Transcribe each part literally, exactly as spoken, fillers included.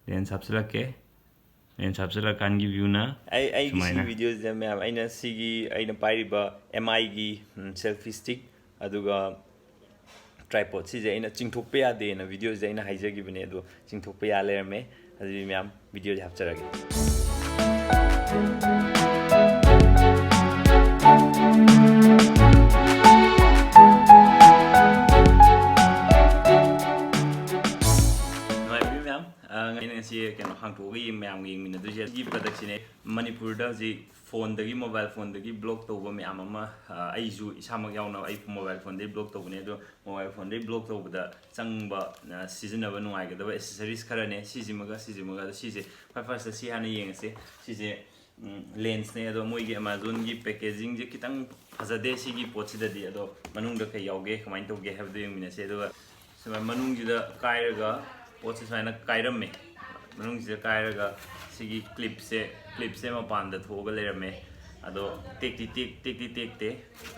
Lens ꯍꯥꯞꯆꯤꯜꯂꯛꯀꯦ꯫ Lens ꯍꯥꯞꯆꯤꯜꯂꯛꯀꯥꯟꯒꯤ ꯚ꯭ꯌꯨꯅ ꯑꯩ ꯑꯩꯒꯤ ꯁꯤꯒꯤ ꯁꯨꯃꯥꯏꯅ꯫ ꯚꯤꯗꯤꯑꯣꯁꯤꯗ ꯃꯌꯥꯝ, ꯑꯩꯅ ꯁꯤꯒꯤ ꯑꯩꯅ ꯄꯥꯏꯔꯤꯕ ꯑꯦꯝ ꯑꯥꯏꯒꯤ ꯁꯦꯜꯐꯤ ꯁ꯭ꯇꯤꯛ, ꯑꯗꯨꯒ ꯇ꯭ꯔꯥꯏꯄꯣꯠ ꯁꯤꯁꯦ ꯑꯩꯅ ꯆꯤꯡꯊꯣꯛꯄ ꯌꯥꯗꯦꯅ ꯚꯤꯗꯤꯑꯣꯁꯤꯗ ꯑꯩꯅ ꯍꯥꯏꯖꯈꯤꯕꯅꯦ, ꯑꯗꯣ ꯆꯤꯡꯊꯣꯛꯄ ꯌꯥ ꯂꯩꯔꯝꯃꯦ꯫ ꯑꯗꯨꯗꯤ ꯃꯌꯥꯝ, ꯚꯤꯗꯤꯑꯣꯁꯦ ꯍꯥꯞꯆꯔꯒꯦ꯫ ꯅꯨꯡꯉꯥꯏꯕꯤꯔꯤ ꯃꯌꯥꯝ, ꯑ, ꯑꯩꯅ ꯉꯁꯤ ꯀꯩꯅꯣ ꯍꯥꯡꯇꯣꯛꯑꯒ ꯌꯦꯡ-, ꯃꯌꯥꯝꯒ ꯌꯦꯡꯃꯤꯟꯅꯗꯣꯏꯁꯦ ꯁꯤꯒꯤ ꯄ꯭ꯔꯗꯛꯁꯤꯅꯦ꯫ ꯃꯅꯤꯄꯨꯔꯗ ꯍꯧꯖꯤꯛ ꯐꯣꯟꯗꯒꯤ, ꯃꯣꯕꯥꯏꯜ ꯐꯣꯟꯗꯒꯤ ꯕ꯭ꯂꯣꯛ ꯇꯧꯕ ꯃꯌꯥꯝ ꯑꯃ, ꯑ, ꯑꯩꯁꯨ ꯏꯁꯥꯃꯛ ꯌꯥꯎꯅ ꯑꯩ ꯃꯣꯕꯥꯏꯜ ꯐꯣꯟꯗꯒꯤ ꯕ꯭ꯂꯣꯛ ꯇꯧꯕꯅꯦ꯫ ꯑꯗꯣ ꯃꯣꯕꯥꯏꯜ ꯐꯣꯟꯗꯒꯤ ꯕ꯭ꯂꯣꯛ ꯇꯧꯕꯗ ꯆꯪꯕ, ꯑ, ꯁꯤꯖꯤꯟꯅꯕ ꯅꯨꯡꯉꯥꯏꯒꯗꯕ ꯑꯦꯁꯦꯁꯔꯤꯁ ꯈꯔꯅꯦ꯫ ꯁꯤꯁꯤꯃꯒ, ꯁꯤꯁꯤꯃꯒ, ꯑꯗꯣ ꯁꯤꯁꯦ ꯈ꯭ꯋꯥꯏ ꯐꯥꯔꯁꯇ ꯁꯤ ꯍꯥꯟꯅ ꯌꯦꯡꯉꯁꯦ꯫ ꯁꯤꯁꯦ ꯂꯦꯟꯁꯅꯦ꯫ ꯑꯗꯣ ꯃꯣꯏꯒꯤ ꯑꯦꯃꯥꯖꯣꯟꯒꯤ ꯄꯦꯀꯦꯖꯤꯡꯁꯦ ꯈꯤꯇꯪ ꯐꯖꯗꯦ ꯁꯤꯒꯤ ꯄꯣꯠꯁꯤꯗꯗꯤ꯫ ꯑꯗꯣ ꯃꯅꯨꯡꯗ ꯀꯩ ꯌꯥꯎꯒꯦ, ꯀꯃꯥꯏꯅ ꯇꯧꯒꯦ ꯍꯥꯏꯕꯗꯣ ꯌꯦꯡꯃꯤꯟꯅꯁꯦ꯫ ꯑꯗꯨꯒ ꯁꯨꯃꯥꯏꯅ ꯃꯅꯨꯡꯁꯤꯗ ꯀꯥꯏꯔꯒ ꯄꯣꯠꯁꯦ ꯁꯨꯃꯥꯏꯅ ꯀꯥꯏꯔꯝꯃꯦ꯫ ꯃꯅꯨꯡꯁꯤꯗ ꯀꯥꯏꯔꯒ ꯁꯤꯒꯤ ꯀ꯭ꯂꯤꯞꯁꯦ, ꯀ꯭ꯂꯤꯞꯁꯦ ꯃꯄꯥꯟꯗ ꯊꯣꯛꯑꯒ ꯂꯩꯔꯝꯃꯦ꯫ ꯑꯗꯣ ꯇꯦꯛꯇꯤ ꯇꯦꯛ-, ꯇꯦꯛꯇꯤ ꯇꯦꯛꯇꯦ꯫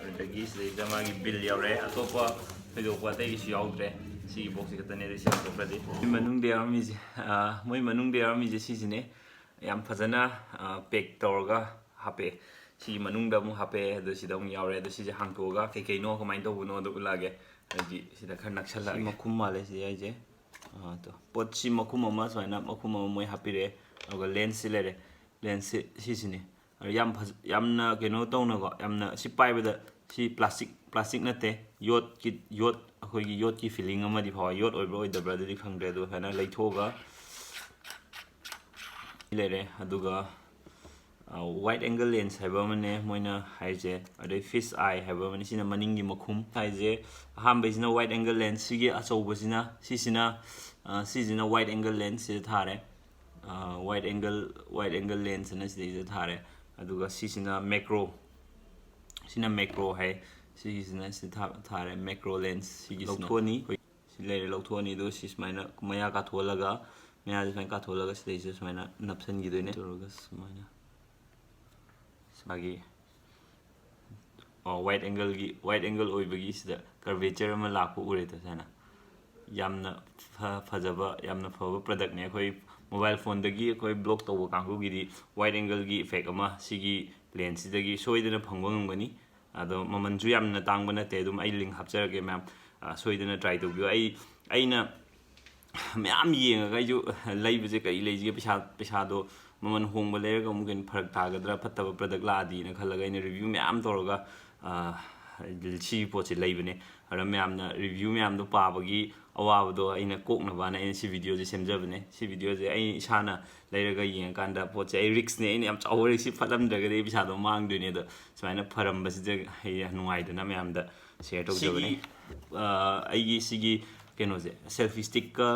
ꯑꯗꯨꯗꯒꯤ ꯁꯤꯗꯩꯗ ꯃꯥꯒꯤ ꯕꯤꯜ ꯌꯥꯎꯔꯦ꯫ ꯑꯇꯣꯞꯄ ꯊꯣꯏꯗꯣꯛꯄ ꯑꯇꯩꯒꯤꯁꯨ ꯌꯥꯎꯗ꯭ꯔꯦ꯫ ꯁꯤꯒꯤ ꯕꯣꯛꯁꯁꯤ ꯈꯛꯇꯅꯦ ꯑꯗꯩ ꯁꯤ ꯍꯥꯡꯗꯣꯛꯈ꯭ꯔꯗꯤ꯫ ꯃꯣꯏ ꯃꯅꯨꯡꯗ ꯌꯥꯎꯔꯝꯃꯤꯁꯦ, ꯑ, ꯃꯣꯏ ꯃꯅꯨꯡꯗ ꯌꯥꯎꯔꯝꯃꯤꯁꯦ ꯁꯤꯁꯤꯅꯦ꯫ ꯌꯥꯝ ꯐꯖꯅ, ꯑ, ꯄꯦꯛ ꯇꯧꯔꯒ ꯍꯥꯞꯄꯛꯑꯦ꯫ ꯁꯤꯒꯤ ꯃꯅꯨꯡꯗ ꯑꯃꯨꯛ ꯍꯥꯞꯄꯛꯑꯦ꯫ ꯑꯗꯣ ꯁꯤꯗ ꯑꯃꯨꯛ ꯌꯥꯎꯔꯦ꯫ ꯑꯗꯣ ꯁꯤꯁꯦ ꯍꯥꯡꯇꯣꯛꯑꯒ ꯀꯩ ꯀꯩꯅꯣ, ꯀꯃꯥꯏꯅ ꯇꯧꯕꯅꯣ ꯑꯗꯣ ꯎꯠꯂꯛꯑꯒꯦ꯫ ꯍꯥꯏꯗꯤ ꯁꯤꯗ ꯈꯔ ꯅꯛꯁꯜꯂꯛꯑꯒꯦ꯫ ꯁꯤ ꯃꯈꯨꯝ ꯃꯥꯜꯂꯦ ꯁꯤꯗꯤ ꯑꯩꯁꯦ꯫ ꯑ, ꯇꯣ꯫ ꯄꯣꯠꯁꯤ ꯃꯈꯨꯝ ꯑꯃ ꯁꯨꯃꯥꯏꯅ ꯃꯈꯨꯝ ꯑꯃ ꯃꯣꯏ ꯍꯥꯞꯄꯤꯔꯛꯑꯦ꯫ ꯑꯗꯨꯒ ꯂꯦꯟꯁꯁꯤ ꯂꯩꯔꯦ꯫ ꯂꯦꯟꯁꯁꯤ ꯁꯤꯁꯤꯅꯦ꯫ ꯑꯗꯣ ꯌꯥꯝ ꯐꯖ-, ꯌꯥꯝꯅ ꯀꯩꯅꯣ ꯇꯧꯅꯀꯣ, ꯌꯥꯝꯅ ꯁꯤ ꯄꯥꯏꯕꯗ ꯁꯤ ꯄ꯭ꯂꯥꯁꯇꯤꯛ, ꯄ꯭ꯂꯥꯁꯇꯤꯛ ꯅꯠꯇꯦ, ꯌꯣꯠꯀꯤ, ꯌꯣꯠ, ꯑꯩꯈꯣꯏꯒꯤ ꯌꯣꯠꯀꯤ ꯐꯤꯂꯤꯡ ꯑꯃꯗꯤ ꯐꯥꯎꯋꯦ꯫ ꯌꯣꯠ ꯑꯣꯏꯕ꯭ꯔꯥ ꯑꯣꯏꯗꯕ꯭ꯔꯥ ꯑꯗꯨꯗꯤ ꯈꯪꯗ꯭ꯔꯦ꯫ ꯑꯗꯣ ꯁꯨꯃꯥꯏꯅ ꯂꯩꯊꯣꯛꯑꯒ ꯂꯩꯔꯦ꯫ ꯑꯗꯨꯒ, ꯑ, wide angle lens ꯍꯥꯏꯕ ꯑꯃꯅꯦ ꯃꯣꯏꯅ ꯍꯥꯏꯁꯦ, ꯑꯗꯩ fish eye ꯍꯥꯏꯕ ꯑꯃꯅꯦ꯫ ꯁꯤꯅ ꯃꯅꯤꯡꯒꯤ ꯃꯈꯨꯝ ꯍꯥꯏꯁꯦ꯫ ꯑꯍꯥꯟꯕꯩꯁꯤꯅ wide angle lens, ꯁꯤꯒꯤ ꯑꯆꯧꯕꯁꯤꯅ, ꯁꯤꯁꯤꯅ, ꯑ, ꯁꯤꯁꯤꯅ wide angle lens ꯁꯤꯗ ꯊꯥꯔꯦ꯫ ꯑ, wide angle, wide angle lens ꯑꯅ ꯁꯤꯗꯩꯁꯤꯗ ꯊꯥꯔꯦ꯫ ꯑꯗꯨꯒ ꯁꯤꯁꯤꯅ macro, ꯁꯤꯅ macro ꯍꯥꯏ꯫ ꯁꯤꯒꯤꯁꯤꯅ ꯁꯤ ꯊꯥ-, ꯊꯥꯔꯦ, macro lens꯫ ꯁꯤꯒꯤꯁꯤꯅ ꯂꯧꯊꯣꯛꯑꯅꯤ꯫ ꯑꯩꯈꯣꯏ ꯁꯤ ꯂꯩꯔꯦ, ꯂꯧꯊꯣꯛꯑꯅꯤ꯫ ꯑꯗꯨꯒ ꯁꯤ ꯁꯨꯃꯥꯏꯅ ꯃꯌꯥ ꯀꯥꯊꯣꯛꯍꯜꯂꯒ, ꯃꯌꯥꯁꯦ ꯁꯨꯃꯥꯏꯅ ꯀꯥꯊꯣꯛꯍꯜꯂꯒ ꯁꯤꯗꯩꯁꯤꯗ ꯁꯨꯃꯥꯏꯅ ꯅꯞꯁꯤꯟꯈꯤꯗꯣꯏꯅꯦ꯫ ꯇꯧꯔꯒ ꯁꯨꯃꯥꯏꯅ ꯃꯥꯒꯤ, ꯑꯣ, wide angle ꯒꯤ, wide angle ꯑꯣꯏꯕꯒꯤ ꯁꯤꯗ curvature ꯑꯃ ꯂꯥꯛꯄ ꯎꯔꯦꯗ ꯁꯨꯃꯥꯏꯅ꯫ ꯌꯥꯝꯅ ꯐ- ꯐꯖꯕ, ꯌꯥꯝꯅ ꯐꯕ ꯄ꯭ꯔꯗꯛꯅꯦ꯫ ꯑꯩꯈꯣꯏ ꯃꯣꯕꯥꯏꯜ ꯐꯣꯟꯗꯒꯤ ꯑꯩꯈꯣꯏ ꯕ꯭ꯂꯣꯛ ꯇꯧꯕ ꯀꯥꯡꯕꯨꯒꯤꯗꯤ ꯋꯥꯏꯠ ꯑꯦꯡꯒꯜꯒꯤ ꯏꯐꯦꯛ ꯑꯃ ꯁꯤꯒꯤ ꯂꯦꯟꯁꯁꯤꯗꯒꯤ ꯁꯣꯏꯗꯅ ꯐꯪꯕ ꯉꯝꯒꯅꯤ꯫ ꯑꯗꯣ ꯃꯃꯜꯁꯨ ꯌꯥꯝꯅ ꯇꯥꯡꯕ ꯅꯠꯇꯦ꯫ ꯑꯗꯨꯝ ꯑꯩ ꯂꯤꯡ ꯍꯥꯞꯆꯔꯒꯦ ꯃꯌꯥꯝ, ꯑ, ꯁꯣꯏꯗꯅ ꯇ꯭ꯔꯥꯏ ꯇꯧꯕꯤꯌꯨ꯫ ꯑꯩ ꯑꯩꯅ ꯃꯌꯥꯝ ꯌꯦꯡꯉꯒ ꯑꯩꯁꯨ ꯂꯩꯕꯁꯦ ꯀꯔꯤ ꯂꯩꯁꯤꯒꯦ, ꯄꯩꯁꯥ ꯄꯩꯁꯥꯗꯣ ꯃꯃꯜ ꯍꯣꯡꯕ ꯂꯩꯔꯒ ꯑꯃꯨꯛ ꯀꯩꯅꯣ ꯐꯔꯛ ꯇꯥꯒꯗ꯭ꯔꯥ, ꯐꯠꯇꯕ ꯄ꯭ꯔꯗꯛ ꯂꯥꯛꯑꯗꯤꯅ ꯈꯜꯂꯒ ꯑꯩꯅ ꯔꯤꯚ꯭ꯌꯨ ꯃꯌꯥꯝ ꯇꯧꯔꯒ, ꯑ, ꯁꯤꯒꯤ ꯄꯣꯠꯁꯦ ꯂꯩꯕꯅꯦ꯫ ꯑꯗꯨꯅ ꯃꯌꯥꯝꯅ ꯔꯤꯚ꯭ꯌꯨ ꯃꯌꯥꯝꯗꯣ ꯄꯥꯕꯒꯤ ꯑꯋꯥꯕꯗꯣ ꯑꯩꯅ ꯀꯣꯛꯅꯕꯅ ꯑꯩꯅ ꯁꯤ ꯚꯤꯗꯤꯑꯣꯁꯦ ꯁꯦꯝꯖꯕꯅꯦ꯫ ꯁꯤ ꯚꯤꯗꯤꯑꯣꯁꯦ ꯑꯩ ꯏꯁꯥꯅ ꯂꯩꯔꯒ ꯌꯦꯡꯉꯀꯥꯟꯗ ꯄꯣꯠꯁꯦ ꯑꯩ ꯔꯤꯛꯁꯅꯦ, ꯑꯩꯅ ꯌꯥꯝ ꯆꯥꯎꯕ ꯔꯤꯛꯁ ꯐꯠꯂꯝꯗ꯭ꯔꯒꯗꯤ ꯑꯩ ꯄꯩꯁꯥꯗꯣ ꯃꯥꯡꯗꯣꯏꯅꯦ꯫ ꯑꯗꯣ ꯁꯨꯃꯥꯏꯅ ꯐꯔꯝꯕꯁꯤꯗ ꯑꯩ ꯅꯨꯡꯉꯥꯏꯗꯅ ꯃꯌꯥꯝꯗ ꯁꯤꯌꯔ ꯇꯧꯖꯕꯅꯦ꯫ ꯁꯤꯒꯤ, ꯑ, ꯑꯩꯒꯤ ꯁꯤꯒꯤ ꯀꯩꯅꯣꯁꯦ, ꯁꯦꯜꯐꯤ ꯁ꯭ꯇꯤꯛꯀ,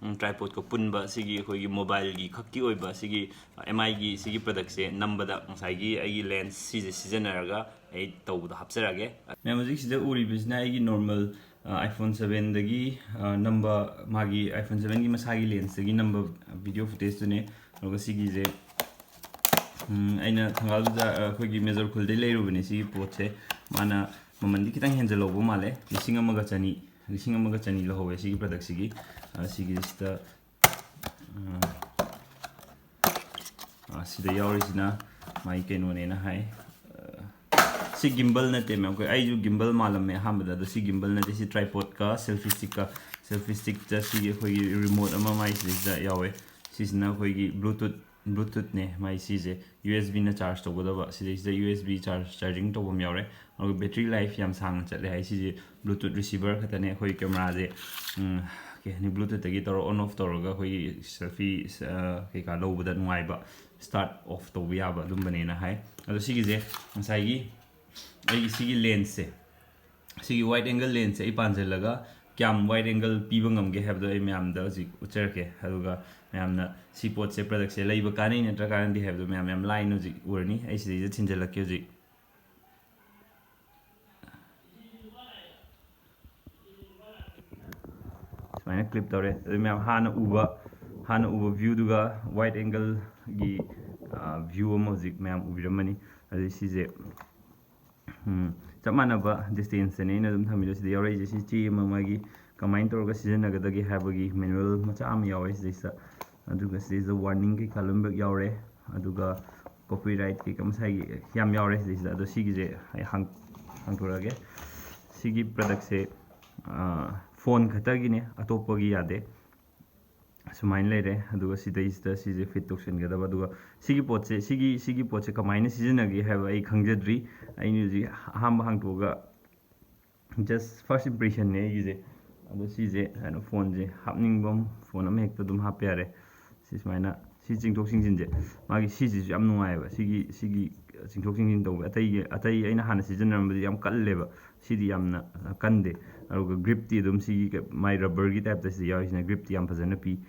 ꯎꯝ, ꯇ꯭ꯔꯥꯏꯄꯣꯗꯀ ꯄꯨꯟꯕ ꯁꯤꯒꯤ ꯑꯩꯈꯣꯏꯒꯤ ꯃꯣꯕꯥꯏꯜꯒꯤ ꯈꯛꯀꯤ ꯑꯣꯏꯕ ꯁꯤꯒꯤ ꯑꯦꯝ ꯑꯥꯏꯒꯤ ꯁꯤꯒꯤ ꯄ꯭ꯔꯗꯛꯁꯦ ꯅꯝꯕꯗ ꯉꯁꯥꯏꯒꯤ ꯑꯩꯒꯤ ꯂꯦꯟꯁ ꯁꯤꯁꯦ ꯁꯤꯖꯤꯟꯅꯔꯒ ꯑꯩ ꯇꯧꯕꯗꯣ ꯍꯥꯞꯆꯔꯛꯑꯒꯦ꯫ ꯃꯌꯥꯝ, ꯍꯧꯖꯤꯛ ꯁꯤꯗ ꯎꯔꯤꯕꯁꯤꯅ ꯑꯩꯒꯤ ꯅꯣꯔꯃꯦꯜ, ꯑ, ꯑꯥꯏꯐꯣꯟ ꯁꯚꯦꯟꯗꯒꯤ, ꯑ, ꯅꯝꯕ, ꯃꯥꯒꯤ ꯑꯥꯏꯐꯣꯟ ꯁꯚꯦꯟꯒꯤ ꯃꯁꯥꯒꯤ ꯂꯦꯟꯁꯇꯒꯤ ꯅꯝꯕ ꯚꯤꯗꯤꯑꯣ ꯐꯨꯇꯦꯖꯇꯨꯅꯦ꯫ ꯑꯗꯨꯒ ꯁꯤꯒꯤꯁꯦ, ꯎꯝ, ꯑꯩꯅ ꯊꯪꯒꯥꯜ ꯕꯖꯥꯔ, ꯑ, ꯑꯩꯈꯣꯏꯒꯤ ꯃꯦꯖꯣꯔ ꯈꯨꯜꯗꯩ ꯂꯩꯔꯨꯕꯅꯦ ꯁꯤꯒꯤ ꯄꯣꯠꯁꯦ꯫ ꯃꯥꯅ ꯃꯃꯜꯗꯤ ꯈꯤꯇꯪ ꯍꯦꯟꯖꯜꯍꯧꯕ ꯃꯥꯜꯂꯦ, ꯂꯤꯁꯤꯡ ꯑꯃꯒ ꯆꯅꯤ, ꯂꯤꯁꯤꯡ ꯑꯃꯒ ꯆꯅꯤ ꯂꯧꯍꯧꯋꯦ ꯁꯤꯒꯤ ꯄ꯭ꯔꯗꯛꯁꯤꯒꯤ꯫ ꯑ, ꯁꯤꯒꯤꯁꯤꯗ, ꯑ, ꯑ, ꯁꯤꯗ ꯌꯥꯎꯔꯤꯁꯤꯅ ꯃꯥꯒꯤ ꯀꯩꯅꯣꯅꯦꯅ ꯍꯥꯏ꯫ ꯑ, ꯁꯤ ꯒꯤꯝꯕꯜ ꯅꯠꯇꯦ ꯃꯌꯥꯝ, ꯑꯩꯈꯣꯏ, ꯑꯩꯁꯨ ꯒꯤꯝꯕꯜ ꯃꯥꯜꯂꯝꯃꯦ ꯑꯍꯥꯟꯕꯗ, ꯑꯗꯣ ꯁꯤ ꯒꯤꯝꯕꯜ ꯅꯠꯇꯦ, ꯁꯤ ꯇ꯭ꯔꯥꯏꯄꯣꯗꯀ ꯁꯦꯜꯐꯤ ꯁ꯭ꯇꯤꯛꯀ, ꯁꯦꯜꯐꯤ ꯁ꯭ꯇꯤꯛꯇ ꯁꯤꯒꯤ ꯑꯩꯈꯣꯏꯒꯤ ꯔꯤꯃꯣꯠ ꯑꯃ ꯃꯥꯏ ꯁꯤꯗꯩꯁꯤꯗ ꯌꯥꯎꯋꯦ꯫ ꯁꯤꯁꯤꯅ ꯑꯩꯈꯣꯏꯒꯤ ꯕ꯭ꯂꯨꯇꯨꯠ, ꯕ꯭ꯂꯨꯇꯨꯠꯅꯦ ꯃꯥꯏ ꯁꯤꯁꯦ, ꯌꯨ ꯑꯦꯁ ꯕꯤꯅ ꯆꯥꯔꯖ ꯇꯧꯒꯗꯕ꯫ ꯁꯤꯗꯩꯁꯤꯗ U S B charge, charging ꯇꯧꯐꯝ ꯌꯥꯎꯔꯦ꯫ ꯑꯗꯨꯒ ꯕꯦꯇ꯭ꯔꯤ ꯂꯥꯏꯐ ꯌꯥꯝ ꯁꯥꯡꯅ ꯆꯠꯂꯦ ꯍꯥꯏ꯫ ꯁꯤꯁꯦ ꯕ꯭ꯂꯨꯇꯨꯠ ꯔꯤꯁꯤꯚꯔ ꯈꯛꯇꯅꯦ꯫ ꯑꯩꯈꯣꯏ ꯀꯦꯃꯦꯔꯥꯁꯦ, ꯎꯝ, ꯀꯩ ꯍꯥꯏꯅꯤ, ꯕ꯭ꯂꯨꯇꯨꯠꯇꯒꯤ ꯇꯧꯔꯒ ꯑꯣꯟ ꯑꯣꯐ ꯇꯧꯔꯒ ꯑꯩꯈꯣꯏꯒꯤ ꯁꯦꯜꯐꯤ, ꯑ, ꯀꯩꯀꯥ ꯂꯧꯕꯗ ꯅꯨꯡꯉꯥꯏꯕ, ꯁ꯭ꯇꯥꯔꯠ ꯑꯣꯐ ꯇꯧꯕ ꯌꯥꯕ ꯑꯗꯨꯝꯕꯅꯦꯅ ꯍꯥꯏ꯫ ꯑꯗꯣ ꯁꯤꯒꯤꯁꯦ ꯉꯁꯥꯏꯒꯤ ꯑꯩꯒꯤ ꯁꯤꯒꯤ ꯂꯦꯟꯁꯁꯦ, ꯁꯤꯒꯤ ꯋꯥꯏꯠ ꯑꯦꯡꯒꯜ ꯂꯦꯟꯁꯁꯦ ꯑꯩ ꯄꯥꯟꯁꯤꯜꯂꯒ ꯀꯌꯥꯝ ꯋꯥꯏꯠ ꯑꯦꯡꯒꯜ ꯄꯤꯕ ꯉꯝꯒꯦ ꯍꯥꯏꯕꯗꯣ ꯑꯩ ꯃꯌꯥꯝꯗ ꯍꯧꯖꯤꯛ ꯎꯠꯆꯔꯛꯀꯦ꯫ ꯑꯗꯨꯒ ꯃꯌꯥꯝꯅ ꯁꯤ ꯄꯣꯠꯁꯦ, ꯄ꯭ꯔꯗꯛꯁꯦ ꯂꯩꯕ ꯀꯥꯟꯅꯩ ꯅꯠꯇ꯭ꯔ ꯀꯥꯟꯅꯗꯦ ꯍꯥꯏꯕꯗꯣ ꯃꯌꯥꯝ ꯌꯥꯝ ꯂꯥꯏꯅ ꯍꯧꯖꯤꯛ ꯎꯔꯅꯤ꯫ ꯑꯩ ꯁꯤꯗꯩꯁꯤꯗ ꯊꯤꯟꯖꯤꯜꯂꯛꯀꯦ ꯍꯧꯖꯤꯛ꯫ ꯁꯨꯃꯥꯏꯅ ꯀ꯭ꯂꯤꯞ ꯇꯧꯔꯦ꯫ ꯑꯗꯨ ꯃꯌꯥꯝ ꯍꯥꯟꯅ ꯎꯕ, ꯍꯥꯟꯅ ꯎꯕ ꯚ꯭ꯌꯨꯗꯨꯒ ꯋꯥꯏꯠ ꯑꯦꯡꯒꯜꯒꯤ, ꯑ, ꯚ꯭ꯌꯨ ꯑꯃ ꯍꯧꯖꯤꯛ ꯃꯌꯥꯝ ꯎꯕꯤꯔꯝꯃꯅꯤ꯫ ꯑꯗꯨ ꯁꯤꯁꯦ, ꯎꯝ, ꯆꯞ ꯃꯥꯟꯅꯕ ꯗꯤꯁꯇꯦꯟꯁꯇꯅꯦ ꯑꯩꯅ ꯑꯗꯨꯝ ꯊꯝꯃꯤꯗꯣ꯫ ꯁꯤꯗ ꯌꯥꯎꯔꯛꯏꯁꯦ ꯁꯤ ꯆꯦ ꯑꯃ, ꯃꯥꯒꯤ ꯀꯃꯥꯏꯅ ꯇꯧꯔꯒ ꯁꯤꯖꯤꯟꯅꯒꯗꯒꯦ ꯍꯥꯏꯕꯒꯤ manual ꯃꯆꯥ ꯑꯃ ꯌꯥꯎꯋꯦ ꯁꯤꯗꯩꯁꯤꯗ꯫ ꯑꯗꯨꯒ ꯁꯤꯗꯩꯁꯤꯗ warning ꯀꯩꯀꯥ ꯂꯣꯏꯅꯃꯛ ꯌꯥꯎꯔꯦ꯫ ꯑꯗꯨꯒ copyright ꯀꯩꯀꯥ ꯃꯁꯥꯒꯤ ꯌꯥꯝ ꯌꯥꯎꯔꯦ ꯁꯤꯗꯩꯁꯤꯗ꯫ ꯑꯗꯣ ꯁꯤꯒꯤꯁꯦ ꯑꯩ ꯍꯥꯡ-, ꯍꯥꯡꯗꯣꯔꯛꯑꯒꯦ꯫ ꯁꯤꯒꯤ productꯁꯦ, ꯑ, phone ꯈꯛꯇꯒꯤꯅꯦ, ꯑꯇꯣꯞꯄꯒꯤ ꯌꯥꯗꯦ꯫ ꯁꯨꯃꯥꯏꯅ ꯂꯩꯔꯦ꯫ ꯑꯗꯨꯒ ꯁꯤꯗꯩꯁꯤꯗ ꯁꯤꯁꯦ fit ꯇꯧꯁꯤꯟꯒꯗꯕ꯫ ꯑꯗꯨꯒ ꯁꯤꯒꯤ ꯄꯣꯠꯁꯦ, ꯁꯤꯒꯤ, ꯁꯤꯒꯤ ꯄꯣꯠꯁꯦ ꯀꯃꯥꯏꯅ ꯁꯤꯖꯤꯟꯅꯒꯦ ꯍꯥꯏꯕ ꯑꯩ ꯈꯪꯖꯗ꯭ꯔꯤ꯫ ꯑꯩꯅ ꯍꯧꯖꯤꯛ ꯑꯍꯥꯟꯕ ꯍꯥꯡꯇꯣꯛꯑꯒ just first impressionꯅꯦ ꯑꯩꯒꯤꯁꯦ꯫ ꯑꯗꯣ ꯁꯤꯁꯦ ꯍꯥꯏꯅ phoneꯁꯦ ꯍꯥꯞꯅꯤꯡꯕ phone ꯑꯃ ꯍꯦꯛꯇ ꯑꯗꯨꯝ ꯍꯥꯞꯄ ꯌꯥꯔꯦ꯫ ꯁꯤ ꯁꯨꯃꯥꯏꯅ, ꯁꯤ ꯆꯤꯡꯊꯣꯛ ꯆꯤꯡꯁꯤꯟꯁꯦ, ꯃꯥꯒꯤ ꯁꯤꯁꯤꯁꯨ ꯌꯥꯝ ꯅꯨꯡꯉꯥꯏꯌꯦꯕ꯫ ꯁꯤꯒꯤ, ꯁꯤꯒꯤ ꯆꯤꯡꯊꯣꯛ ꯆꯤꯡꯁꯤꯟ ꯇꯧꯕ, ꯑꯇꯩꯒꯤ, ꯑꯇꯩ ꯑꯩꯅ ꯍꯥꯟꯅ ꯁꯤꯖꯤꯟꯅꯔꯝꯕꯗꯤ ꯌꯥꯝ ꯀꯜꯂꯦꯕ, ꯁꯤꯗꯤ ꯌꯥꯝꯅ ꯀꯟꯗꯦ꯫ ꯑꯗꯨꯒ gripꯇꯤ ꯑꯗꯨꯝ ꯁꯤꯒꯤ ꯀ-, ꯃꯥꯏ rubberꯒꯤ typeꯇ ꯁꯤꯗ ꯌꯥꯎꯔꯤꯁꯤꯅ gripꯇꯤ ꯌꯥꯝ ꯐꯖꯅ ꯄꯤ꯫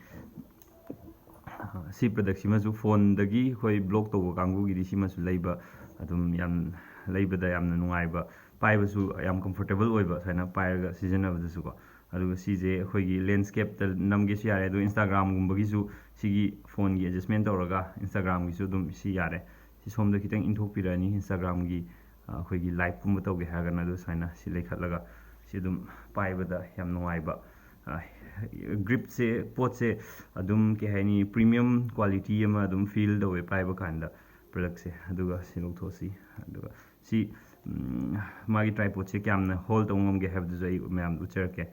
ꯁꯤ productꯁꯤꯃꯁꯨ phoneꯗꯒꯤ ꯑꯩꯈꯣꯏ vlog ꯇꯧꯕ ꯀꯥꯡꯕꯨꯒꯤꯗꯤ ꯁꯤꯃꯁꯨ ꯂꯩꯕ, ꯑꯗꯨꯝ ꯌꯥꯝ ꯂꯩꯕꯗ ꯌꯥꯝꯅ ꯅꯨꯡꯉꯥꯏꯕ, ꯄꯥꯏꯕꯁꯨ ꯌꯥꯝ comfortable ꯑꯣꯏꯕ, ꯁꯨꯃꯥꯏꯅ ꯄꯥꯏꯔꯒ ꯁꯤꯖꯤꯟꯅꯕꯗꯁꯨꯀꯣ꯫ ꯑꯗꯨꯒ ꯁꯤꯁꯦ ꯑꯩꯈꯣꯏꯒꯤ landscapeꯇ ꯅꯝꯒꯦꯁꯨ ꯌꯥꯔꯦ, ꯑꯗꯨꯒ Instagramꯒꯨꯝꯕꯒꯤꯁꯨ ꯁꯤꯒꯤ phoneꯒꯤ adjustment ꯇꯧꯔꯒ Instagramꯒꯤꯁꯨ ꯑꯗꯨꯝ ꯁꯤ ꯌꯥꯔꯦ꯫ ꯁꯤ ꯁꯣꯝꯗ ꯈꯤꯇꯪ ꯏꯟꯊꯣꯛꯄꯤꯔꯛꯑꯅꯤ Instagramꯒꯤ, ꯑ, ꯑꯩꯈꯣꯏꯒꯤ liveꯀꯨꯝꯕ ꯇꯧꯒꯦ ꯍꯥꯏꯔꯒꯅ꯫ ꯑꯗꯨ ꯁꯨꯃꯥꯏꯅ ꯁꯤ ꯂꯩꯈꯠꯂꯒ ꯁꯤ ꯑꯗꯨꯝ ꯄꯥꯏꯕꯗ ꯌꯥꯝ ꯅꯨꯡꯉꯥꯏꯕ, ꯑ, gripꯁꯦ, ꯄꯣꯠꯁꯦ ꯑꯗꯨꯝ ꯀꯩ ꯍꯥꯏꯅꯤ, premium quality ꯑꯃ ꯑꯗꯨꯝ feel ꯇꯧꯋꯦ ꯄꯥꯏꯕ ꯀꯥꯟꯗ productꯁꯦ꯫ ꯑꯗꯨꯒ ꯁꯤ ꯂꯧꯊꯣꯛꯑꯁꯤ꯫ ꯑꯗꯨꯒ ꯁꯤ, ꯎꯝ, ꯃꯥꯒꯤ tripodꯁꯦ ꯀꯌꯥꯝꯅ hold ꯇꯧꯕ ꯉꯝꯒꯦ ꯍꯥꯏꯕꯗꯨꯁꯨ ꯑꯩ ꯃꯌꯥꯝꯗ ꯎꯠꯆꯔꯛꯀꯦ꯫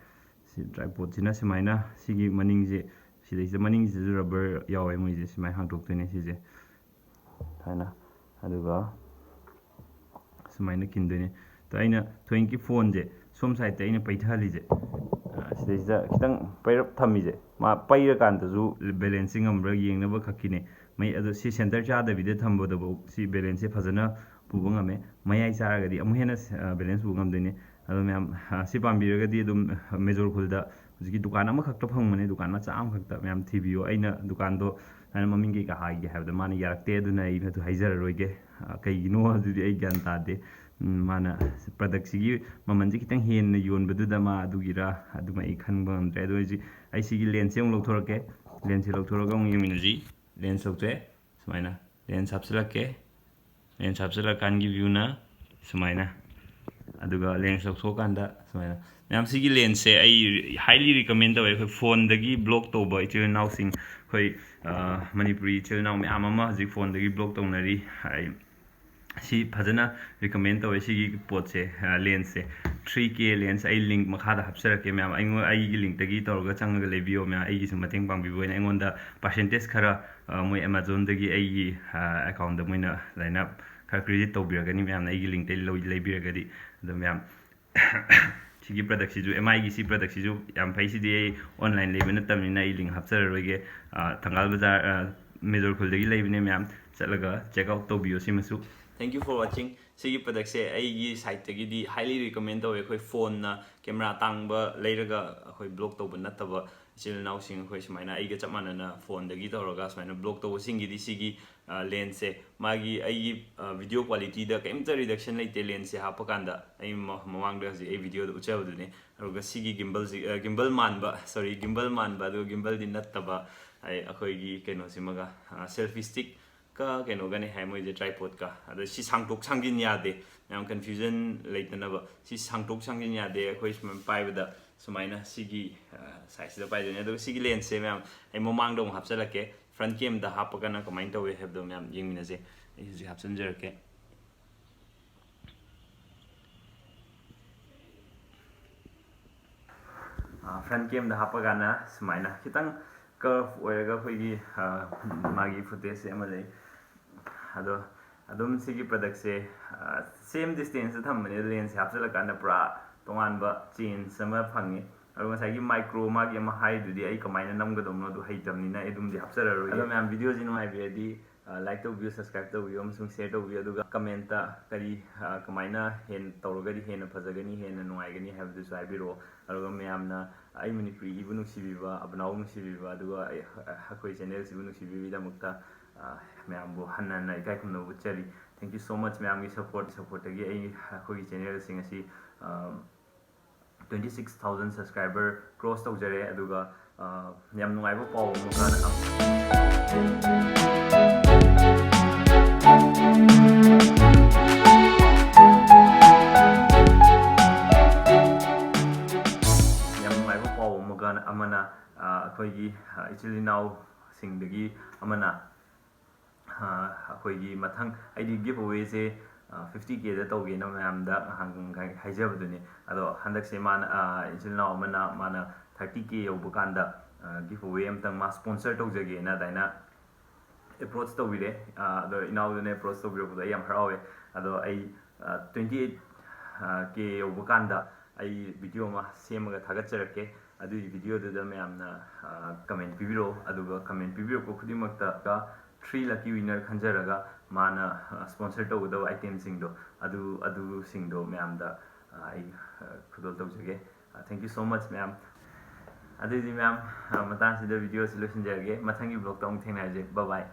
ꯁꯤ tripodꯁꯤꯅ ꯁꯨꯃꯥꯏꯅ ꯁꯤꯒꯤ ꯃꯅꯤꯡꯁꯦ, ꯁꯤꯗꯩꯁꯤꯗ ꯃꯅꯤꯡꯁꯤꯗꯁꯨ rubber ꯌꯥꯎꯋꯦ, ꯃꯣꯏꯁꯦ ꯁꯨꯃꯥꯏꯅ ꯍꯥꯡꯗꯣꯛꯇꯣꯏꯅꯦ ꯁꯤꯁꯦ ꯁꯨꯃꯥꯏꯅ꯫ ꯑꯗꯨꯒ ꯁꯨꯃꯥꯏꯅ ꯈꯤꯟꯗꯣꯏꯅꯦ꯫ ꯑꯗꯣ ꯑꯩꯅ ꯊꯣꯏꯅꯀꯤ phoneꯁꯦ ꯁꯣꯝ sideꯇ ꯑꯩꯅ ꯄꯩꯊꯍꯜꯂꯤꯁꯦ, ꯑ, ꯁꯤꯗꯩꯁꯤꯗ ꯈꯤꯇꯪ ꯄꯩꯔꯞ ꯊꯝꯃꯤꯁꯦ, ꯃꯥ ꯄꯩꯔꯀꯥꯟꯗꯁꯨ balanceꯁꯦ ꯉꯝꯕ꯭ꯔꯥ ꯌꯦꯡꯅꯕ ꯈꯛꯀꯤꯅꯦ꯫ ꯃꯩ ꯑꯗꯣ ꯁꯤ center ꯆꯥꯗꯕꯤꯗ ꯊꯝꯕꯗꯐꯥꯎ ꯁꯤ balanceꯁꯦ ꯐꯖꯅ ꯄꯨꯕ ꯉꯝꯃꯦ꯫ ꯃꯌꯥꯏ ꯆꯥꯔꯒꯗꯤ ꯑꯃꯨꯛ ꯍꯦꯟꯅ, ꯑ, balance ꯄꯨꯕ ꯉꯝꯗꯣꯏꯅꯦ꯫ ꯑꯗꯣ ꯃꯌꯥꯝ, ꯑ, ꯁꯤ ꯄꯥꯝꯕꯤꯔꯒꯗꯤ ꯑꯗꯨꯝ ꯃꯦꯖꯣꯔ ꯈꯨꯜꯗ ꯍꯧꯖꯤꯛꯀꯤ ꯗꯨꯀꯥꯟ ꯑꯃꯈꯛꯇ ꯐꯪꯕꯅꯦ, ꯗꯨꯀꯥꯟ ꯃꯆꯥ ꯑꯃꯈꯛꯇ꯫ ꯃꯌꯥꯝ ꯊꯤꯕꯤꯌꯣ꯫ ꯑꯩꯅ ꯗꯨꯀꯥꯟꯗꯣ ꯁꯨꯃꯥꯏꯅ ꯃꯃꯤꯡ ꯀꯩꯀꯥ ꯍꯥꯏꯒꯦ ꯍꯥꯏꯕꯗ ꯃꯥꯅ ꯌꯥꯔꯛꯇꯦ, ꯑꯗꯨꯅ ꯑꯩ ꯃꯗꯨ ꯍꯥꯏꯖꯔꯔꯣꯏꯒꯦ꯫ ꯑ, ꯀꯩꯒꯤꯅꯣ ꯑꯗꯨꯗꯤ ꯑꯩ ꯒ꯭ꯌꯥꯟ ꯇꯥꯗꯦ꯫ ꯎꯝ, ꯃꯥꯅ productꯁꯤꯒꯤ ꯃꯃꯜꯁꯦ ꯈꯤꯇꯪ ꯍꯦꯟꯅ ꯌꯣꯟꯕꯗꯨꯗ ꯃꯥ ꯑꯗꯨꯒꯤꯔ ꯑꯗꯨꯃ ꯑꯩ ꯈꯪꯕ ꯉꯝꯗ꯭ꯔꯦ꯫ ꯑꯗꯨ ꯑꯩꯁꯤ, ꯑꯩ ꯁꯤꯒꯤ lensꯁꯦ ꯑꯃꯨꯛ ꯂꯧꯊꯣꯔꯛꯀꯦ꯫ Lensꯁꯦ ꯂꯧꯊꯣꯔꯒ ꯑꯃꯨꯛ ꯌꯦꯡꯃꯤꯟꯅꯁꯤ꯫ Lens ꯂꯧꯊꯣꯛꯑꯦ꯫ ꯁꯨꯃꯥꯏꯅ lens ꯍꯥꯞꯆꯤꯜꯂꯛꯀꯦ꯫ Lens ꯍꯥꯞꯆꯤꯜꯂꯛꯀꯥꯟꯒꯤ viewꯅ ꯁꯨꯃꯥꯏꯅ꯫ ꯑꯗꯨꯒ ꯂꯦꯟꯁ ꯂꯧꯊꯣꯛꯑꯀꯥꯟꯗ ꯁꯨꯃꯥꯏꯅ, ꯃꯌꯥꯝ, ꯁꯤꯒꯤ ꯂꯦꯟꯁꯁꯦ ꯑꯩ highly recommend ꯇꯧꯋꯦ꯫ ꯑꯩꯈꯣꯏ ꯐꯣꯟꯗꯒꯤ ꯕ꯭ꯂꯣꯛ ꯇꯧꯕ ꯏꯆꯤꯜ ꯏꯅꯥꯎꯁꯤꯡ, ꯑꯩꯈꯣꯏ, ꯑ, ꯃꯅꯤꯄꯨꯔꯤ ꯏꯆꯤꯜ ꯏꯅꯥꯎ ꯃꯌꯥꯝ ꯑꯃ ꯍꯧꯖꯤꯛ ꯐꯣꯟꯗꯒꯤ ꯕ꯭ꯂꯣꯛ ꯇꯧꯅꯔꯤ꯫ ꯑꯩ ꯁꯤ ꯐꯖꯅ recommend ꯇꯧꯋꯦ, ꯁꯤꯒꯤ ꯄꯣꯠꯁꯦ, ꯑ, ꯂꯦꯟꯁꯁꯦ꯫ ꯊ꯭ꯔꯤ ꯀꯦ ꯂꯦꯟꯁ ꯑꯩ ꯂꯤꯡꯛ ꯃꯈꯥꯗ ꯍꯥꯞꯆꯔꯛꯀꯦ ꯃꯌꯥꯝ꯫ ꯑꯩꯉꯣꯟ-, ꯑꯩꯒꯤ ꯂꯤꯡꯛꯇꯒꯤ ꯇꯧꯔꯒ ꯆꯪꯉꯒ ꯂꯩꯕꯤꯌꯣ ꯃꯌꯥꯝ꯫ ꯑꯩꯒꯤꯁꯨ ꯃꯇꯦꯡ ꯄꯥꯡꯕꯤꯕ ꯑꯣꯏꯅ ꯑꯩꯉꯣꯟꯗ percentage ꯈꯔ, ꯑ, ꯃꯣꯏ Amazonꯗꯒꯤ ꯑꯩꯒꯤ, ꯑ, accountꯗ ꯃꯣꯏꯅ ꯑꯗꯨꯃꯥꯏꯅ ꯈꯔ credit ꯇꯧꯕꯤꯔꯛꯀꯅꯤ ꯃꯌꯥꯝꯅ ꯑꯩꯒꯤ ꯂꯤꯡꯛꯇꯒꯤ ꯂꯧ-, ꯂꯩꯕꯤꯔꯒꯗꯤ꯫ ꯑꯗꯣ ꯃꯌꯥꯝ, ꯁꯤꯒꯤ productꯁꯤꯁꯨ, ꯑꯦꯝ ꯑꯥꯏꯒꯤ ꯁꯤ productꯁꯤꯁꯨ ꯌꯥꯝ ꯐꯩ꯫ ꯁꯤꯗꯤ ꯑꯩ online ꯂꯩꯕ ꯅꯠꯇꯕꯅꯤꯅ ꯑꯩ ꯂꯤꯡꯛ ꯍꯥꯞꯆꯔꯔꯣꯏꯒꯦ꯫ ꯑ, ꯊꯪꯒꯥꯜ ꯕꯖꯥꯔ, ꯑ, ꯃꯦꯖꯣꯔ ꯈꯨꯜꯗꯒꯤ ꯂꯩꯕꯅꯦ ꯃꯌꯥꯝ, ꯆꯠꯂꯒ check out ꯇꯧꯕꯤꯌꯣ ꯁꯤꯃꯁꯨ꯫ Thank you for watching꯫ ꯁꯤꯒꯤ productꯁꯦ ꯑꯩꯒꯤ sideꯇꯒꯤꯗꯤ highly recommend ꯇꯧꯋꯦ꯫ ꯑꯩꯈꯣꯏ ꯐꯣꯟꯅ camera ꯑꯇꯥꯡꯕ ꯂꯩꯔꯒ ꯑꯩꯈꯣꯏ ꯕ꯭ꯂꯣꯛ ꯇꯧꯕ ꯅꯠꯇꯕ ꯏꯆꯤꯜ ꯏꯅꯥꯎꯁꯤꯡ, ꯑꯩꯈꯣꯏ ꯁꯨꯃꯥꯏꯅ ꯑꯩꯒ ꯆꯞ ꯃꯥꯟꯅꯅ ꯐꯣꯟꯗꯒꯤ ꯇꯧꯔꯒ ꯁꯨꯃꯥꯏꯅ ꯕ꯭ꯂꯣꯛ ꯇꯧꯕꯁꯤꯡꯒꯤꯗꯤ ꯁꯤꯒꯤ, ꯑ, ꯂꯦꯟꯁꯁꯦ, ꯃꯥꯒꯤ ꯑꯩꯒꯤ, ꯑ, video qualityꯗ ꯀꯩꯝꯇ reduction ꯂꯩꯇꯦ ꯂꯦꯟꯁꯁꯦ ꯍꯥꯞꯄꯀꯥꯟꯗ꯫ ꯑꯩ ꯃ-, ꯃꯃꯥꯡꯗ ꯍꯧꯖꯤꯛ ꯑꯩ videoꯗ ꯎꯠꯆꯕꯗꯨꯅꯦ꯫ ꯑꯗꯨꯒ ꯁꯤꯒꯤ gimbalꯁꯤ, ꯑ, gimbal ꯃꯥꯟꯕ, sorry, gimbal ꯃꯥꯟꯕ, ꯑꯗꯨꯒ gimbalꯗꯤ ꯅꯠꯇꯕ, ꯑꯩ, ꯑꯩꯈꯣꯏꯒꯤ ꯀꯩꯅꯣꯁꯤꯃꯒ, ꯑ, selfie stickꯀ ꯀꯩꯅꯣꯒꯅꯦ ꯍꯥꯏ ꯃꯣꯏꯁꯦ, tripodꯀ꯫ ꯑꯗ ꯁꯤ ꯁꯥꯡꯇꯣꯛ ꯁꯥꯡꯖꯤꯟ ꯌꯥꯗꯦ, ꯌꯥꯝ confusion ꯂꯩꯇꯅꯕ꯫ ꯁꯤ ꯁꯥꯡꯇꯣꯛ ꯁꯥꯡꯖꯤꯟ ꯌꯥꯗꯦ꯫ ꯑꯩꯈꯣꯏ ꯁꯨꯃꯥꯏꯅ ꯄꯥꯏꯕꯗ ꯁꯨꯃꯥꯏꯅ ꯁꯤꯒꯤ, ꯑ, sizeꯁꯤꯗ ꯄꯥꯏꯗꯣꯏꯅꯦ꯫ ꯑꯗꯨꯒ ꯁꯤꯒꯤ ꯂꯦꯟꯁꯁꯦ ꯃꯌꯥꯝ ꯑꯩ ꯃꯃꯥꯡꯗ ꯑꯃꯨꯛ ꯍꯥꯞꯆꯤꯜꯂꯛꯀꯦ꯫ Front camꯗ ꯍꯥꯞꯄꯒꯅ ꯀꯃꯥꯏꯅ ꯇꯧꯋꯦ ꯍꯥꯏꯕꯗꯣ ꯃꯌꯥꯝ ꯌꯦꯡꯃꯤꯟꯅꯁꯦ꯫ ꯑꯩ ꯍꯧꯖꯤꯛ ꯍꯥꯞꯆꯤꯟꯖꯔꯛꯀꯦ꯫ ꯑ, front camꯗ ꯍꯥꯞꯄꯀꯥꯟꯗ ꯁꯨꯃꯥꯏꯅ ꯈꯤꯇꯪ curve ꯑꯣꯏꯔꯒ ꯑꯩꯈꯣꯏꯒꯤ, ꯑ, ꯃꯥꯒꯤ footageꯁꯦ ꯑꯃ ꯂꯩ꯫ ꯑꯗꯣ ꯑꯗꯨꯝ ꯁꯤꯒꯤ productꯁꯦ, ꯑ, same distanceꯇ ꯊꯝꯕꯅꯦ, ꯂꯦꯟꯁꯁꯦ ꯍꯥꯞꯆꯤꯜꯂꯀꯥꯟꯗ ꯄꯨꯔꯥ ꯇꯣꯉꯥꯟꯕ change ꯑꯃ ꯐꯪꯉꯤ꯫ ꯑꯗꯣ ꯉꯁꯥꯏꯒꯤ micro ꯃꯥꯒꯤ ꯑꯃ ꯍꯥꯏꯗꯨꯗꯤ ꯑꯩ ꯀꯃꯥꯏꯅ ꯅꯝꯒꯗꯕꯅꯣ ꯑꯗꯨ ꯍꯩꯇꯕꯅꯤꯅ ꯑꯩ ꯑꯗꯨꯝꯗꯤ ꯍꯥꯞꯆꯔꯔꯣꯏꯒꯦ꯫ ꯑꯗꯣ ꯃꯌꯥꯝ videoꯁꯤ ꯅꯨꯡꯉꯥꯏꯕꯤꯔꯗꯤ, ꯑ, like ꯇꯧꯕꯤꯌꯨ, subscribe ꯇꯧꯕꯤꯌꯨ ꯑꯃꯁꯨꯡ share ꯇꯧꯕꯤꯌꯨ꯫ ꯑꯗꯨꯒ commentꯇ ꯀꯔꯤ, ꯑ, ꯀꯃꯥꯏꯅ ꯍꯦꯟ-, ꯇꯧꯔꯒꯗꯤ ꯍꯦꯟꯅ ꯐꯖꯒꯅꯤ, ꯍꯦꯟꯅ ꯅꯨꯡꯉꯥꯏꯒꯅꯤ ꯍꯥꯏꯕꯗꯨꯁꯨ ꯍꯥꯏꯕꯤꯔꯛꯑꯣ꯫ ꯑꯗꯨꯒ ꯃꯌꯥꯝꯅ ꯑꯩ ꯃꯅꯤꯄꯨꯔꯤꯕꯨ ꯅꯨꯡꯁꯤꯕꯤꯕ, ꯑꯕꯅꯥꯎꯕꯨ ꯅꯨꯡꯁꯤꯕꯤꯕ, ꯑꯗꯨꯒ ꯑꯩ, ꯑꯩꯈꯣꯏ channelꯁꯤꯕꯨ ꯅꯨꯡꯁꯤꯕꯤꯕꯒꯤꯗꯃꯛꯇ, ꯑ, ꯃꯌꯥꯝꯕꯨ ꯍꯟꯅ ꯍꯟꯅ ꯏꯀꯥꯏ ꯈꯨꯝꯅꯕ ꯎꯠꯆꯔꯤ꯫ Thank you so much ꯃꯌꯥꯝꯒꯤ support, supportꯇꯒꯤ ꯑꯩ ꯑꯩꯈꯣꯏꯒꯤ channelꯁꯤꯡ ꯑꯁꯤ, ꯑ, twenty six thousand subscriber cross ꯇꯧꯖꯔꯦ꯫ ꯑꯗꯨꯒ, ꯑ, ꯌꯥꯝ ꯅꯨꯡꯉꯥꯏꯕ ꯄꯥꯎ ꯑꯃ ꯀꯥꯟꯅ ꯏꯆꯤꯜ ꯏꯅꯥꯎꯁꯤꯡꯗꯒꯤ ꯑꯃꯅ ꯑꯩꯈꯣꯏꯒꯤ ꯃꯊꯪ ꯑꯩꯗꯤ ꯒꯤꯐ ꯑꯋꯦꯁꯦ ꯐꯤꯐꯇꯤ ꯀꯦꯗ ꯇꯧꯒꯦꯅ ꯃꯌꯥꯝꯗ ꯍꯥꯏꯖꯕꯗꯨꯅꯤ꯫ ꯑꯗꯣ ꯍꯟꯗꯛꯁꯦ ꯃꯥꯅ ꯏꯆꯤꯜ ꯏꯅꯥꯎ ꯑꯃꯅ ꯃꯥꯅ ꯊꯥꯔꯇꯤ ꯀꯦ ꯌꯧꯕ ꯀꯥꯟꯗ ꯒꯤꯐ ꯑꯋꯦ ꯑꯝꯇꯪ ꯃꯥ ꯁ꯭ꯄꯣꯟꯁꯔ ꯇꯧꯖꯒꯦꯅ ꯑꯗꯨꯃꯥꯏꯅ ꯑꯦꯄ꯭ꯔꯣꯆ ꯇꯧꯕꯤꯔꯦ꯫ ꯑꯗꯣ ꯏꯅꯥꯎꯗꯨꯅ ꯑꯦꯄ꯭ꯔꯣꯆ ꯇꯧꯕꯤꯔꯛꯄꯗꯣ ꯑꯩ ꯌꯥꯝ ꯍꯔꯥꯎꯋꯦ꯫ ꯑꯗꯣ ꯑꯩ ꯇ꯭ꯋꯦꯟꯇꯤ ꯑꯩꯠ ꯀꯦ ꯌꯧꯕ ꯀꯥꯟꯗ ꯑꯩ ꯚꯤꯗꯤꯑꯣ ꯑꯃ ꯁꯦꯝꯃꯒ ꯊꯥꯒꯠꯆꯔꯛꯀꯦ꯫ ꯑꯗꯨꯒꯤ ꯚꯤꯗꯤꯑꯣꯗꯨꯗ ꯃꯌꯥꯝꯅ ꯀꯃꯦꯟ ꯄꯤꯕꯤꯔꯛꯑꯣ꯫ ꯑꯗꯨꯒ ꯀꯃꯦꯟ ꯄꯤꯕꯤꯔꯛꯄ ꯈꯨꯗꯤꯡꯃꯛꯇꯒ ꯊ꯭ꯔꯤ ꯂꯛꯀꯤ ꯋꯤꯟꯅꯔ ꯈꯟꯖꯔꯒ ꯃꯥꯅ ꯁ꯭ꯄꯣꯟꯁꯔ ꯇꯧꯒꯗꯕ ꯑꯥꯏꯇꯦꯝꯁꯤꯡꯗꯣ ꯑꯗꯨ ꯑꯗꯨꯁꯤꯡꯗꯣ ꯃꯌꯥꯝꯗ ꯑꯩ ꯈꯨꯗꯣꯜ ꯇꯧꯖꯒꯦ꯫ Thank you so much ꯃꯌꯥꯝ꯫ ꯑꯗꯨꯗꯤ ꯃꯌꯥꯝ, ꯃꯇꯥꯡꯁꯤꯗ ꯚꯤꯗꯤꯑꯣꯁꯤ ꯂꯣꯏꯁꯤꯟꯖꯔꯒꯦ꯫ ꯃꯊꯪꯒꯤ ꯕ꯭ꯂꯣꯛꯇ ꯑꯃꯨꯛ ꯊꯦꯡꯅꯔꯁꯦ꯫ Bye bye꯫